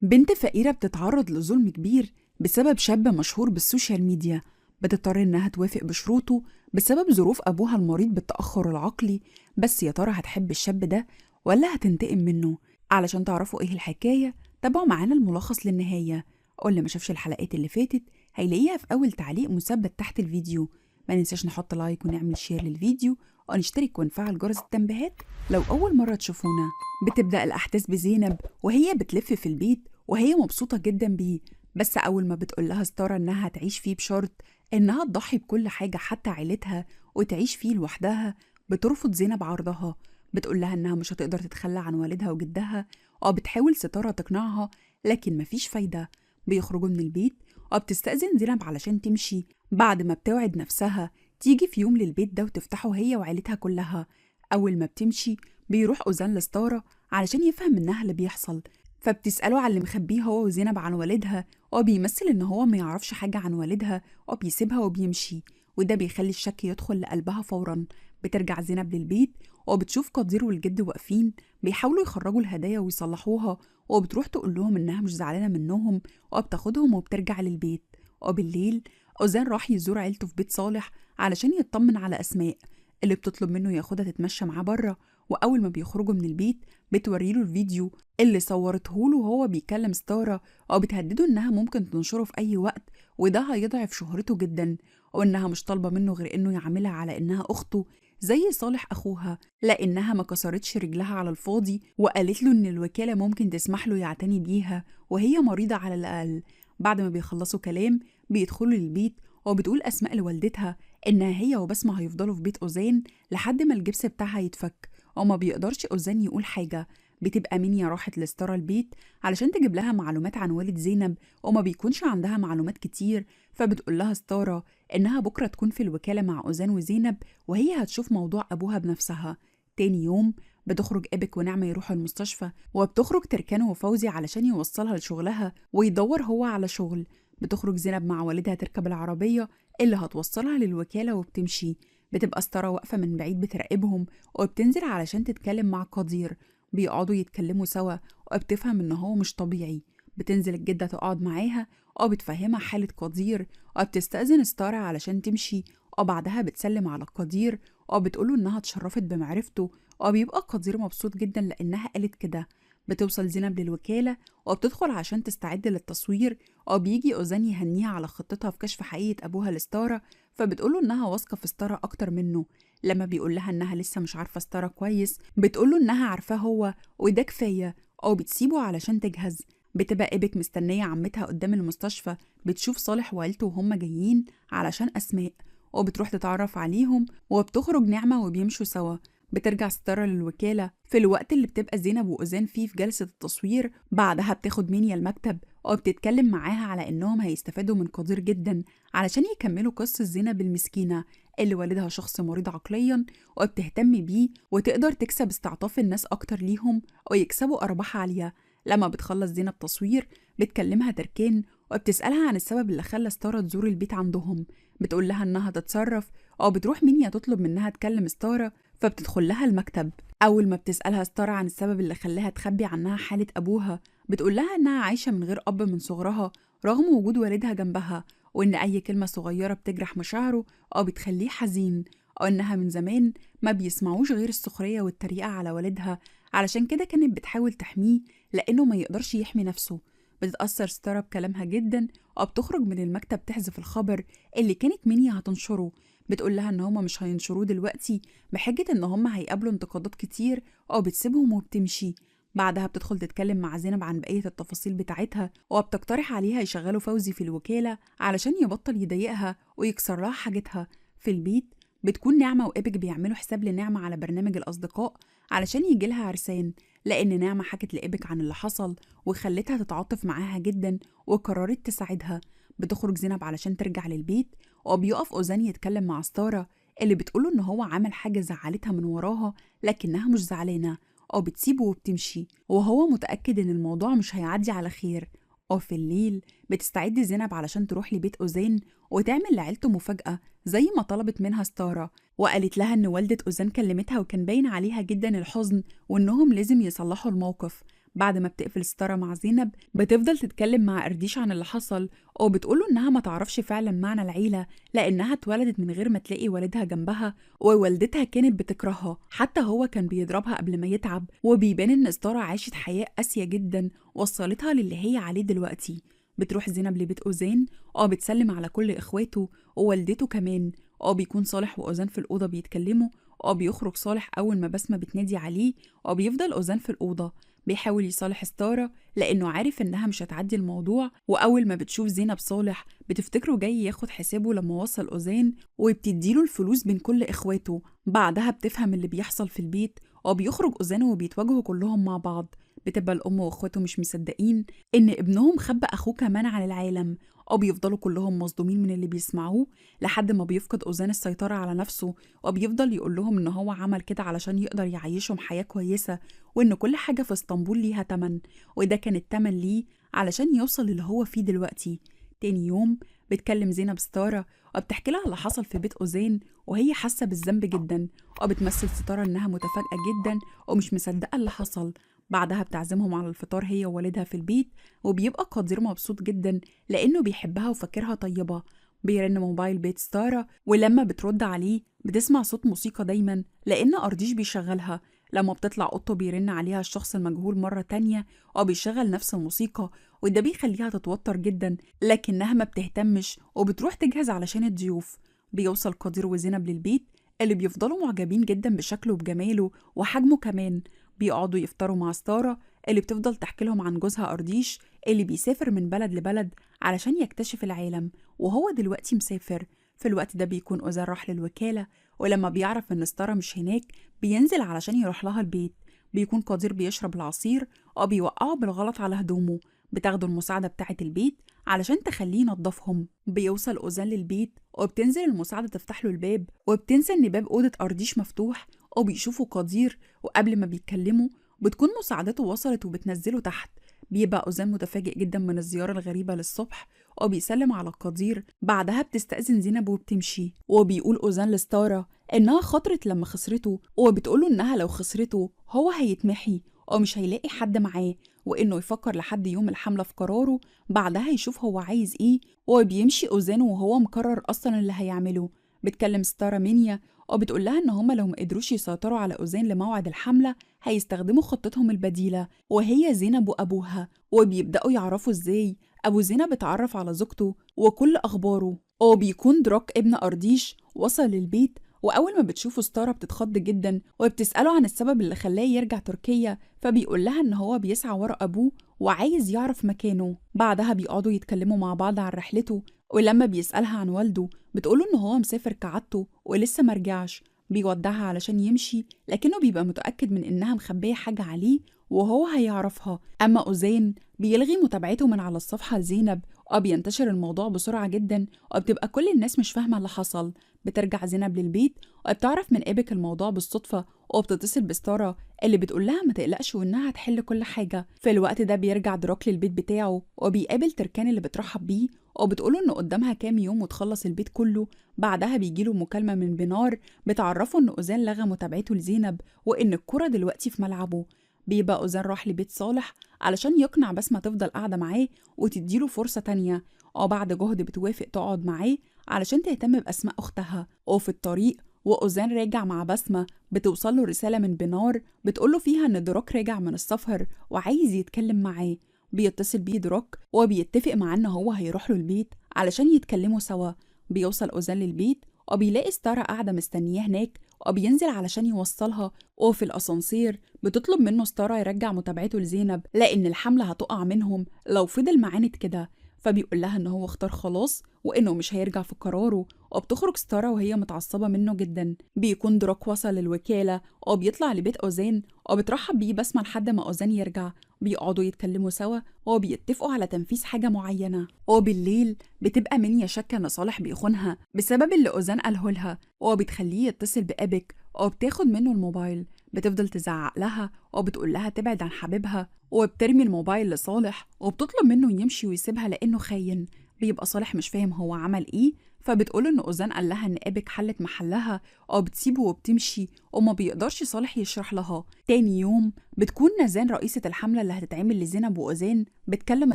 بنت فقيرة بتتعرض لظلم كبير بسبب شاب مشهور بال social media، بتضطر إنها توافق بشروطه بسبب ظروف أبوها المريض بالتأخر العقلي. بس يا ترى هتحب الشاب ده ولا هتنتقم منه؟ علشان تعرفوا إيه الحكاية تابعوا معانا الملخص للنهاية، واللي ما شافش الحلقات اللي فاتت هيلاقيها في أول تعليق مثبت تحت الفيديو. ما ننساش نحط like ونعمل share للفيديو ونشترك ونفعل جرس التنبيهات لو أول مرة تشوفونا. بتبدأ الأحداث بزينب وهي بتلف في البيت وهي مبسوطة جدا بيه، بس أول ما بتقول لها ستارة إنها هتعيش فيه بشرط إنها تضحي بكل حاجة حتى عيلتها وتعيش فيه لوحدها، بترفض زينب عرضها. بتقول لها إنها مش هتقدر تتخلى عن والدها وجدها، وبتحاول ستارة تقنعها لكن مفيش فايدة. بيخرجوا من البيت وبتستأذن زينب علشان تمشي بعد ما بتوعد نفسها تيجي في يوم للبيت ده وتفتحه هي وعيلتها كلها. أول ما بتمشي بيروح أوزان لستارة علشان يفهم منها اللي بيحصل، فبتسأله على اللي مخبيه هو وزينب عن والدها، وبيمثل إن هو ما يعرفش حاجة عن والدها وبيسيبها وبيمشي، وده بيخلي الشك يدخل لقلبها فورا. بترجع زينب للبيت وبتشوف قدير والجد واقفين بيحاولوا يخرجوا الهدايا ويصلحوها، وبتروح تقول لهم إنها مش زعلانة منهم وبتاخدهم وبترجع للبيت. وبالليل أوزان راح يزور عيلته في بيت صالح علشان يطمن على أسماء اللي بتطلب منه ياخدها تتمشى معاه بره. وأول ما بيخرجوا من البيت بتوريله الفيديو اللي صورته له وهو بيكلم ستارة، أو بتهدده إنها ممكن تنشره في أي وقت وده هيضعف شهرته جدا، وإنها مش طالبة منه غير إنه يعاملها على إنها أخته زي صالح أخوها، لأنها ما كسرتش رجلها على الفاضي، وقالت له إن الوكالة ممكن تسمح له يعتني بيها وهي مريضة على الأقل. بعد ما بيخلصوا كلام بيدخلوا للبيت، وبتقول أسماء لوالدتها إنها هي وبسمة هيفضلوا في بيت أوزان لحد ما الجبس بتاعها يتفك، وما بيقدرش أوزان يقول حاجة. بتبقى منيا راحت لستارة البيت علشان تجيب لها معلومات عن والد زينب، وما بيكونش عندها معلومات كتير، فبتقول لها ستارة إنها بكرة تكون في الوكالة مع أوزان وزينب وهي هتشوف موضوع أبوها بنفسها. تاني يوم بتخرج إبك ونعمة يروحوا المستشفى، وبتخرج تركان وفوزي علشان يوصلها لشغلها ويدور هو على شغل. بتخرج زينب مع والدها تركب العربية اللي هتوصلها للوكالة وبتمشي. بتبقى ستارة واقفة من بعيد بتراقبهم، وبتنزل علشان تتكلم مع قدير. بيقعدوا يتكلموا سوا وبتفهم إن هو مش طبيعي. بتنزل الجدة تقعد معاها وبتفهمها حالة قدير، وبتستأذن ستارة علشان تمشي، وبعدها بتسلم على قدير وبتقوله إنها اتشرفت بمعرفته، وبيبقى قدير مبسوط جدا لأنها قالت كده. بتوصل زينب للوكالة وبتدخل عشان تستعد للتصوير، وبيجي أوزان يهنيها على خطتها في كشف حقيقة أبوها لستارة، فبتقوله إنها واثقة في ستارة أكتر منه. لما بيقول لها إنها لسه مش عارفة ستارة كويس بتقوله إنها عارفاه هو وده كفاية، أو بتسيبه علشان تجهز. بتبقى إبك مستنية عمتها قدام المستشفى، بتشوف صالح وعيلته وهم جايين علشان أسماء، وبتروح تتعرف عليهم، وبتخرج نعمة وبيمشوا سوا. بترجع ستارة للوكالة في الوقت اللي بتبقى زينب وأوزان فيه في جلسة التصوير. بعدها بتاخد مينيا المكتب وبتتكلم معاها على إنهم هيستفادوا من قدير جدا علشان يكملوا قصة زينب المسكينة اللي والدها شخص مريض عقليا وبتهتم بيه، وتقدر تكسب استعطاف الناس أكتر ليهم ويكسبوا أرباح عالية. لما بتخلص زينب تصوير بتكلمها تركان وبتسألها عن السبب اللي خلى ستارة تزور البيت عندهم. بتقول لها إنها تتصرف، أو بتروح مينيا تطلب منها تكلم ستارة، فبتدخل لها المكتب. أول ما بتسألها ستارة عن السبب اللي خلاها تخبي عنها حالة أبوها، بتقول لها إنها عايشة من غير أب من صغرها رغم وجود والدها جنبها، وإن أي كلمة صغيرة بتجرح مشاعره أو بتخليه حزين، أو إنها من زمان ما بيسمعوش غير السخرية والتريقة على والدها، علشان كده كانت بتحاول تحميه لأنه ما يقدرش يحمي نفسه. بتتأثر ستارة بكلامها جدا وبتخرج من المكتب تحذف الخبر اللي كانت مينيا هتنشره. بتقول لها إن هما مش هينشروه دلوقتي بحجة إن هما هيقابلوا انتقادات كتير، أو بتسيبهم وبتمشي. بعدها بتدخل تتكلم مع زينب عن بقية التفاصيل بتاعتها، وبتقترح عليها يشغلوا فوزي في الوكالة علشان يبطل يضايقها ويكسر لها حاجتها. في البيت بتكون نعمة وإبك بيعملوا حساب لنعمة على برنامج الأصدقاء علشان يجي لها عرسان، لأن نعمة حكت لإبك عن اللي حصل وخلتها تتعاطف معاها جدا وقررت تساعدها. بتخرج زينب علشان ترجع للبيت، وبيقف أوزان يتكلم مع ستارة اللي بتقوله إن هو عمل حاجة زعلتها من وراها لكنها مش زعلانة، أو بتسيبه وبتمشي وهو متأكد إن الموضوع مش هيعدي على خير. وفي الليل بتستعد زينب علشان تروح لبيت أوزان وتعمل لعيلته مفاجأة زي ما طلبت منها ستارة، وقالت لها إن والدة أوزان كلمتها وكان باين عليها جدا الحزن وإنهم لازم يصلحوا الموقف. بعد ما بتقفل ستارة مع زينب بتفضل تتكلم مع أرديش عن اللي حصل، وبتقوله إنها ما تعرفش فعلا معنى العيلة لأنها اتولدت من غير ما تلاقي والدها جنبها، ووالدتها كانت بتكرهها، حتى هو كان بيضربها قبل ما يتعب. وبيبان إن ستارة عاشت حياة قاسية جدا وصلتها للي هي عليه دلوقتي. بتروح زينب لبيت أوزان بتسلم على كل إخواته ووالدته كمان. بيكون صالح وأوزان في الأوضة بيتكلموا، بيخرج صالح أول ما بسمة بتنادي عليه، وبيفضل أوزان في الأوضة بيحاول يصالح ستارة لأنه عارف إنها مش هتعدي الموضوع. وأول ما بتشوف زينب صالح بتفتكره جاي ياخد حسابه لما وصل أوزان، وبتديله الفلوس بين كل إخواته. بعدها بتفهم اللي بيحصل في البيت، وبيخرج أوزان وبيتواجهوا كلهم مع بعض. بتبقى الأم وإخواته مش مصدقين إن ابنهم خبى أخوه كمان عن العالم، وبيفضلوا كلهم مصدومين من اللي بيسمعوه لحد ما بيفقد أوزان السيطرة على نفسه، وبيفضل يقول لهم إن هو عمل كده علشان يقدر يعيشهم حياة كويسة، وإن كل حاجة في اسطنبول ليها تمن، وده كان التمن ليه علشان يوصل للي هو فيه دلوقتي. تاني يوم بتكلم زينب ستارة وبتحكي لها اللي حصل في بيت أوزان، وهي حاسة بالذنب جدا، وبتمثل ستارة إنها متفاجئة جدا ومش مصدقة اللي حصل. بعدها بتعزمهم على الفطار هي ووالدها في البيت، وبيبقى قدير مبسوط جدا لأنه بيحبها وفاكرها طيبة. بيرن موبايل بيت ستارة، ولما بترد عليه بتسمع صوت موسيقى دايما لأن أرديش بيشغلها. لما بتطلع أوضته بيرن عليها الشخص المجهول مرة تانية وبيشغل نفس الموسيقى، وده بيخليها تتوتر جدا، لكنها ما بتهتمش وبتروح تجهز علشان الضيوف. بيوصل قدير وزينب للبيت اللي بيفضلوا معجبين جدا بشكله وبجماله وحجمه كمان. بيقعدوا يفطروا مع ستارة اللي بتفضل تحكي لهم عن جوزها أرديش اللي بيسافر من بلد لبلد علشان يكتشف العالم، وهو دلوقتي مسافر. في الوقت ده بيكون أوزان راح للوكالة، ولما بيعرف إن ستارة مش هناك بينزل علشان يروح لها البيت. بيكون قدير بيشرب العصير وبيوقعه بالغلط على هدومه، بتاخده المساعدة بتاعة البيت علشان تخليه ينظفهم. بيوصل أوزان للبيت وبتنزل المساعدة تفتح له الباب، وبتنسى إن باب أوضة أرديش مفتوح، وبيشوفوا قدير، وقبل ما بيتكلموا بتكون مساعدته وصلت وبتنزله تحت. بيبقى أوزان متفاجئ جدا من الزيارة الغريبة للصبح، وبيسلم على قدير. بعدها بتستأذن زينب وبتمشي، وبيقول أوزان لستارة إنها خطرت لما خسرته، وبتقوله إنها لو خسرته هو هيتمحي ومش هيلاقي حد معاه، وإنه يفكر لحد يوم الحملة في قراره، بعدها يشوف هو عايز إيه. وبيمشي أوزان وهو مقرر أصلا اللي هيعمله. بتكلم ستارة مينيا وبتقول لها إن هما لو ما قدروش يسيطروا على أوزان لموعد الحملة هيستخدموا خطتهم البديلة، وهي زينب وأبوها. وبيبدأوا يعرفوا إزاي أبو زينب اتعرف على زوجته وكل أخباره. وبيكون دروك ابن أرديش وصل للبيت، وأول ما بتشوفه ستارة بتتخض جدا وبتسأله عن السبب اللي خلاه يرجع تركيا، فبيقول لها إن هو بيسعى ورا أبوه وعايز يعرف مكانه. بعدها بيقعدوا يتكلموا مع بعض عن رحلته، ولما بيسألها عن والده بتقوله إن هو مسافر كعادته ولسه مرجعش. بيودعها علشان يمشي، لكنه بيبقى متأكد من إنها مخبية حاجة عليه وهو هيعرفها. أما أوزان بيلغي متابعته من على الصفحة لزينب، وبينتشر الموضوع بسرعة جدا، وبتبقى كل الناس مش فاهمة اللي حصل. بترجع زينب للبيت وبتعرف من إبك الموضوع بالصدفة، وبتتصل بستارة اللي بتقول لها ما تقلقش وإنها هتحل كل حاجة. في الوقت ده بيرجع دروك للبيت بتاعه، وبيقابل تركان اللي بترحب بيه وبتقوله إنه قدامها كام يوم وتخلص البيت كله. بعدها بيجيله مكالمة من بنار بتعرفه إن أوزان لغى متابعته لزينب وإن الكرة دلوقتي في ملعبه. بيبقى أوزان راح لبيت صالح علشان يقنع بسمة تفضل قاعدة معاه وتديله فرصة تانية، وبعد جهد بتوافق تقعد معاه علشان تهتم بأسماء أختها. وفي الطريق وأوزان راجع مع بسمة بتوصل له رسالة من بنار بتقوله فيها إن دروك راجع من السفر وعايز يتكلم معاه. بيتصل بيه دروك وبيتفق معاه إن هو هيروح له البيت علشان يتكلموا سوا. بيوصل أوزان للبيت وبيلاقي ستارة قاعدة مستنياه هناك، وبينزل علشان يوصلها. وفي الأسانسير بتطلب منه ستارة يرجع متابعته لزينب لأن الحملة هتقع منهم لو فضل معاند كده، فبيقول لها إن هو اختار خلاص وإنه مش هيرجع في قراره. وبتخرج ستارة وهي متعصبة منه جدا. بيكون دروك وصل للوكالة وبيطلع لبيت أوزان وبترحب بيه بسمة لحد ما أوزان يرجع. بيقعدوا يتكلموا سوا وبيتفقوا على تنفيذ حاجة معينة. وبالليل بتبقى منيا شاكة إن صالح بيخونها بسبب اللي أوزان قاله لها، وبتخليه يتصل بأبك وبتاخد منه الموبايل. بتفضل تزعق لها وبتقول لها تبعد عن حبيبها، وبترمي الموبايل لصالح وبتطلب منه يمشي ويسيبها لأنه خاين. بيبقى صالح مش فاهم هو عمل إيه، فبتقول إن أوزان قال لها إن إبك حلت محلها أو بتسيبه وبتمشي وما بيقدرش صالح يشرح لها. تاني يوم بتكون نزان رئيسة الحملة اللي هتتعمل لزينب وأوزان بتكلم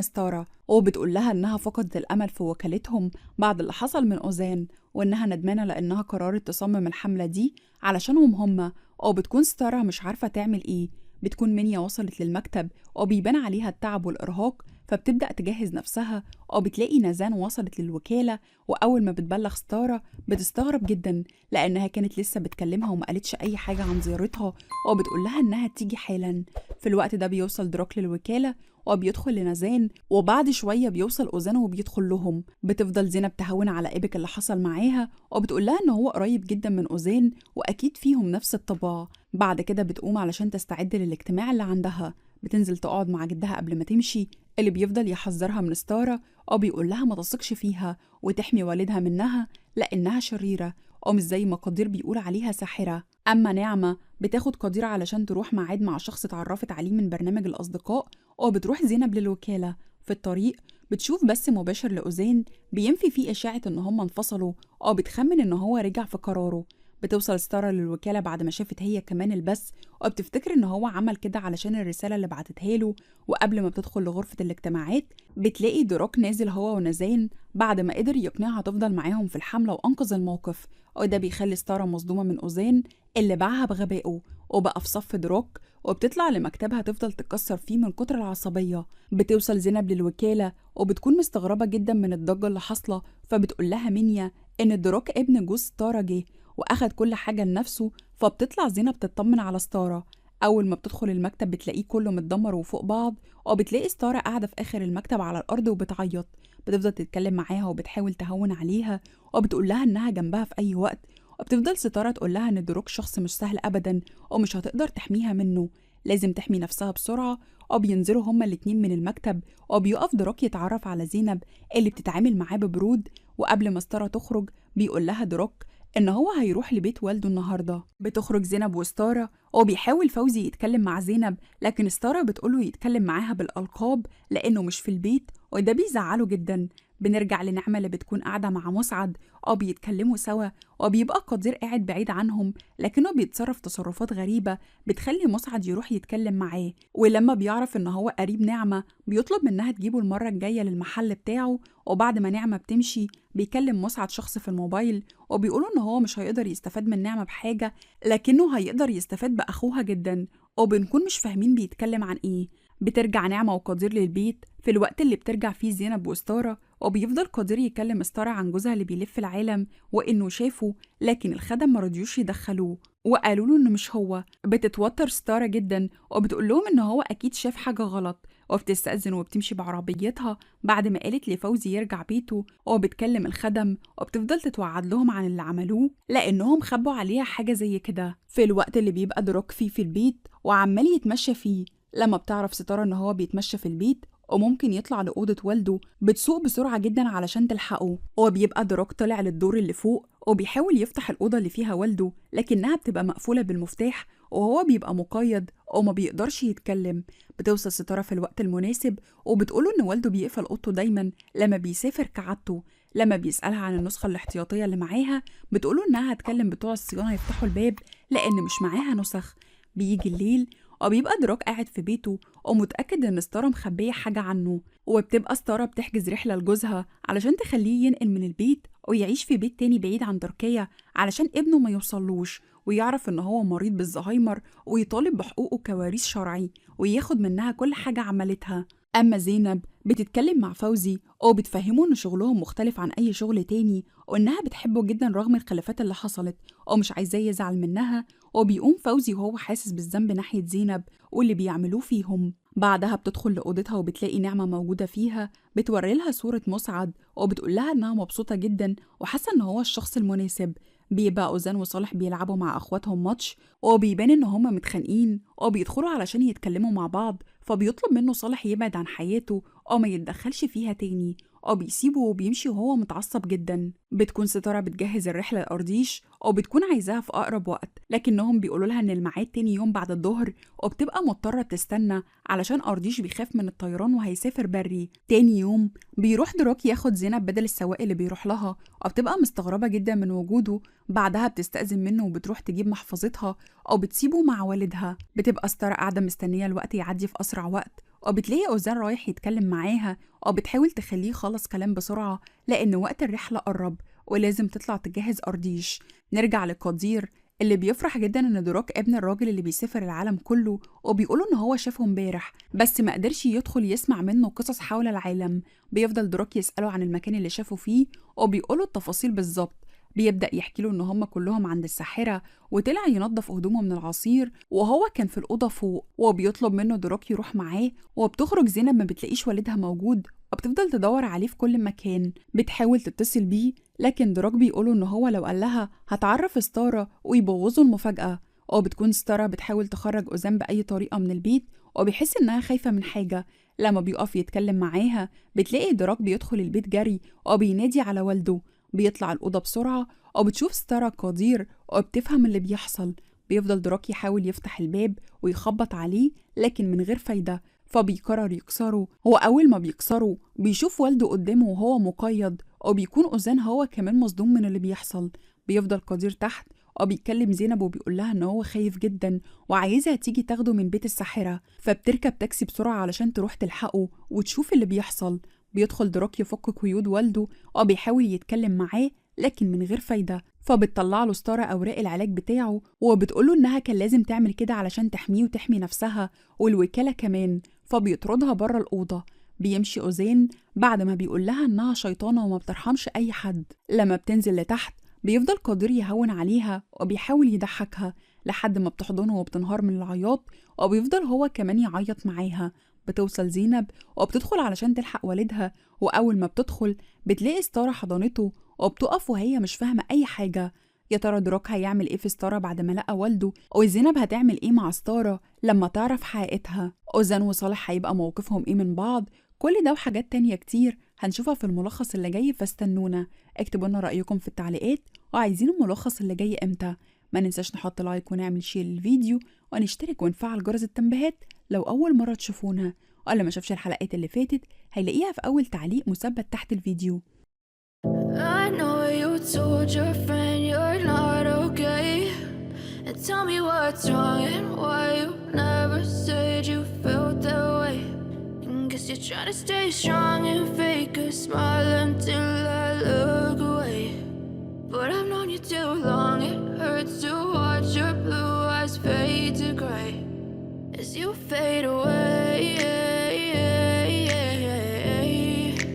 ستارة وبتقول لها إنها فقدت الأمل في وكالتهم بعد اللي حصل من أوزان، وإنها ندمانة لأنها قررت تصمم الحملة دي علشانهم هما. أو بتكون ستارة مش عارفة تعمل إيه. بتكون منيا وصلت للمكتب وبيبان عليها التعب والإرهاق، فبتبدأ تجهز نفسها. أو بتلاقي نزان وصلت للوكالة، وأول ما بتبلغ ستارة بتستغرب جدا لأنها كانت لسه بتكلمها وما قالتش أي حاجة عن زيارتها، وبتقول لها إنها تيجي حالا. في الوقت ده بيوصل دروك للوكالة وبيدخل لنزان، وبعد شوية بيوصل أوزان وبيدخل لهم. بتفضل زينب تهون على إبك اللي حصل معاها وبتقول لها إن هو قريب جدا من أوزان وأكيد فيهم نفس الطباع. بعد كده بتقوم علشان تستعد للاجتماع اللي عندها. بتنزل تقعد مع جدها قبل ما تمشي، اللي بيفضل يحذرها من ستارة أو بيقول لها ما تثقش فيها وتحمي والدها منها لأنها شريرة أو مش زي ما قدير بيقول عليها ساحرة. أما نعمة بتاخد قدير علشان تروح ميعاد مع شخص اتعرفت عليه من برنامج الأصدقاء، وبتروح زينب للوكالة. في الطريق بتشوف بس مباشر لأوزان بينفي فيه إشاعة إن هم انفصلوا أو بتخمن إن هو رجع في قراره. بتوصل ستارة للوكالة بعد ما شافت هي كمان البث، وبتفتكر إن هو عمل كده علشان الرسالة اللي بعتتها له. وقبل ما بتدخل لغرفة الاجتماعات بتلاقي دروك نازل هو ونزان بعد ما قدر يقنعها تفضل معاهم في الحملة وأنقذ الموقف، وده بيخلي ستارة مصدومة من أوزان اللي باعها بغبائه وبقى في صف دروك. وبتطلع لمكتبها تفضل تكسر فيه من كتر العصبية. بتوصل زينب للوكالة وبتكون مستغربة جدا من الضجة اللي حاصلة، فبتقول لها منيا إن دروك ابن جوز ستارة جه وأخد كل حاجة لنفسه. فبتطلع زينب تطمن على ستارة. أول ما بتدخل المكتب بتلاقيه كله متدمر وفوق بعض، وبتلاقي ستارة قاعدة في آخر المكتب على الأرض وبتعيط. بتفضل تتكلم معاها وبتحاول تهون عليها وبتقول لها إنها جنبها في أي وقت. وبتفضل ستارة تقول لها إن دروك شخص مش سهل أبدا ومش هتقدر تحميها منه، لازم تحمي نفسها بسرعة. وبينزلوا هما الاتنين من المكتب وبيقف دروك يتعرف على زينب اللي بتتعامل معاه ببرود. وقبل ما ستارة تخرج بيقول لها دروك إن هو هيروح لبيت والده النهاردة. بتخرج زينب وستارة وبيحاول فوزي يتكلم مع زينب، لكن ستارة بتقوله يتكلم معاها بالألقاب لأنه مش في البيت، وده بيزعله جدا. بنرجع لنعمة اللي بتكون قاعدة مع مسعد أو بيتكلموا سوا، وبيبقى قدير قاعد بعيد عنهم لكنه بيتصرف تصرفات غريبة بتخلي مسعد يروح يتكلم معاه. ولما بيعرف إن هو قريب نعمة بيطلب منها تجيبه المرة الجاية للمحل بتاعه. وبعد ما نعمة بتمشي بيكلم مسعد شخص في الموبايل وبيقولوا إن هو مش هيقدر يستفاد من نعمة بحاجة لكنه هيقدر يستفاد بأخوها جدا، وبنكون مش فاهمين بيتكلم عن إيه. بترجع نعمة وقدير للبيت في الوقت اللي بترجع فيه زينب وستارة، وبيفضل قدير يكلم ستارة عن جوزها اللي بيلف العالم وإنه شافه، لكن الخدم ما رضيوش يدخلوه وقالوا له إنه مش هو. بتتوتر ستارة جدا وبتقول لهم إن هو أكيد شاف حاجة غلط، وبتستأذن وبتمشي بعربيتها بعد ما قالت لفوزي يرجع بيته. وبتكلم الخدم وبتفضل تتوعد لهم عن اللي عملوه لأنهم خبوا عليها حاجة زي كده. في الوقت اللي بيبقى دروك فيه في البيت وعمال يتمشى فيه، لما بتعرف ستارة إن هو بيتمشى في البيت وممكن يطلع لأوضة والده بتسوق بسرعة جدا علشان تلحقه. وبيبقى دروك طلع للدور اللي فوق وبيحاول يفتح الأوضة اللي فيها والده لكنها بتبقى مقفولة بالمفتاح وهو بيبقى مقيد وما بيقدرش يتكلم. بتوصل ستارة في الوقت المناسب وبتقوله إن والده بيقفل أوضته دايما لما بيسافر كعادته. لما بيسألها عن النسخة الاحتياطية اللي معاها بتقوله إنها هتكلم بتوع الصيانة يفتحوا الباب لأن مش معاها نسخ. بيجي الليل وبيبقى دروك قاعد في بيته ومتأكد إن ستارة مخبية حاجة عنه، وبتبقى ستارة بتحجز رحلة لجوزها علشان تخليه ينقل من البيت ويعيش في بيت تاني بعيد عن تركيا علشان ابنه ما يوصلوش ويعرف إن هو مريض بالزهايمر ويطالب بحقوقه كوارث شرعي وياخد منها كل حاجة عملتها. أما زينب بتتكلم مع فوزي وبتفهمه إن شغلهم مختلف عن أي شغل تاني وإنها بتحبه جدا رغم الخلافات اللي حصلت ومش عايزاه يزعل منها. وبيقوم فوزي وهو حاسس بالذنب ناحية زينب واللي بيعملوه فيهم. بعدها بتدخل لأوضتها وبتلاقي نعمة موجودة فيها، بتوري لها صورة مسعد وبتقول لها إنها مبسوطة جدا وحاسة إن هو الشخص المناسب. بيبقى أوزان وصالح بيلعبوا مع أخواتهم ماتش وبيبان إن هما متخانقين وبيدخلوا علشان يتكلموا مع بعض، فبيطلب منه صالح يبعد عن حياته أو ما يتدخلش فيها تاني وبيسيبه وبيمشي وهو متعصب جدا. بتكون ستارة بتجهز الرحلة لأرديش وبتكون عايزاها في أقرب وقت، لكنهم بيقولوا لها إن الميعاد تاني يوم بعد الظهر، وبتبقى مضطرة تستنى علشان أرضيش بيخاف من الطيران وهيسافر بري. تاني يوم بيروح دراك ياخد زينب بدل السواق اللي بيروح لها، وبتبقى مستغربة جدا من وجوده. بعدها بتستأذن منه وبتروح تجيب محفظتها أو بتسيبه مع والدها. بتبقى ستارة قاعدة مستنية الوقت يعدي في أسرع وقت، وبتلاقي أوزان رايح يتكلم معاها وبتحاول تخليه يخلص كلام بسرعة لأن وقت الرحلة قرب ولازم تطلع تجهز أرضيش. نرجع لقدير اللي بيفرح جدا ان دراك ابن الراجل اللي بيسافر العالم كله، وبيقولوا ان هو شافه امبارح بس ما قدرش يدخل يسمع منه قصص حول العالم. بيفضل دراك يسأله عن المكان اللي شافه فيه وبيقوله التفاصيل بالظبط. بيبدأ يحكي له ان هم كلهم عند الساحرة وطلع ينظف هدومه من العصير وهو كان في الأوضة فوق، وبيطلب منه دراك يروح معاه. وبتخرج زينب ما بتلاقيش والدها موجود وبتفضل تدور عليه في كل مكان، بتحاول تتصل بيه لكن دراك بيقوله ان هو لو قال لها هتعرف ستارة ويبوظوا المفاجأة. وبتكون ستارة بتحاول تخرج أوزان بأي طريقة من البيت وبيحس انها خايفة من حاجة. لما بيقف يتكلم معاها بتلاقي دراك بيدخل البيت جري وبينادي على والده. بيطلع الأوضة بسرعة وبتشوف ستارة قدير وبتفهم اللي بيحصل. بيفضل دراك يحاول يفتح الباب ويخبط عليه لكن من غير فايدة، فبيقرر يكسره. هو أول ما بيكسره بيشوف والده قدامه وهو مقيد، وبيكون أوزان هو كمان مصدوم من اللي بيحصل. بيفضل قدير تحت وبيتكلم زينب وبيقول لها إن هو خايف جدا وعايزها تيجي تاخده من بيت الساحرة، فبتركب تاكسي بسرعة علشان تروح تلحقه وتشوف اللي بيحصل. بيدخل دراك يفك قيود والده وبيحاول يتكلم معاه لكن من غير فايدة، فبتطلع له ستارة أوراق العلاج بتاعه وبتقوله إنها كان لازم تعمل كده علشان تحميه وتحمي نفسها والوكالة كمان، فبيطردها بره الأوضة. بيمشي أوزان بعد ما بيقول لها إنها شيطانة وما بترحمش أي حد. لما بتنزل لتحت بيفضل قدير يهون عليها وبيحاول يضحكها لحد ما بتحضنه وبتنهار من العياط، وبيفضل هو كمان يعيط معاها. بتوصل زينب وبتدخل علشان تلحق والدها، وأول ما بتدخل بتلاقي ستارة حضنته وبتقف وهي مش فاهمة أي حاجة. يا ترى دراك هيعمل إيه في ستارة بعد ما لقى والده؟ وزينب هتعمل إيه مع ستارة لما تعرف حقيقتها؟ أوزان وصالح هيبقى موقفهم إيه من بعض؟ كل ده وحاجات تانية كتير هنشوفها في الملخص اللي جاي، فاستنونا. اكتبوا لنا رأيكم في التعليقات وعايزين الملخص اللي جاي إمتى. ما ننساش نحط like ونعمل share للفيديو ونشترك ونفعل جرس التنبيهات لو أول مرة تشوفونا، ولا ما شافش الحلقات اللي فاتت هيلاقيها في أول تعليق مثبت تحت الفيديو. I know you told your friend you're not okay, and tell me what's wrong and why you never said you felt that way. And guess you're trying to stay strong and fake a smile until I look away. But I've known you too long, it hurts to watch your blue eyes fade to gray as you fade away.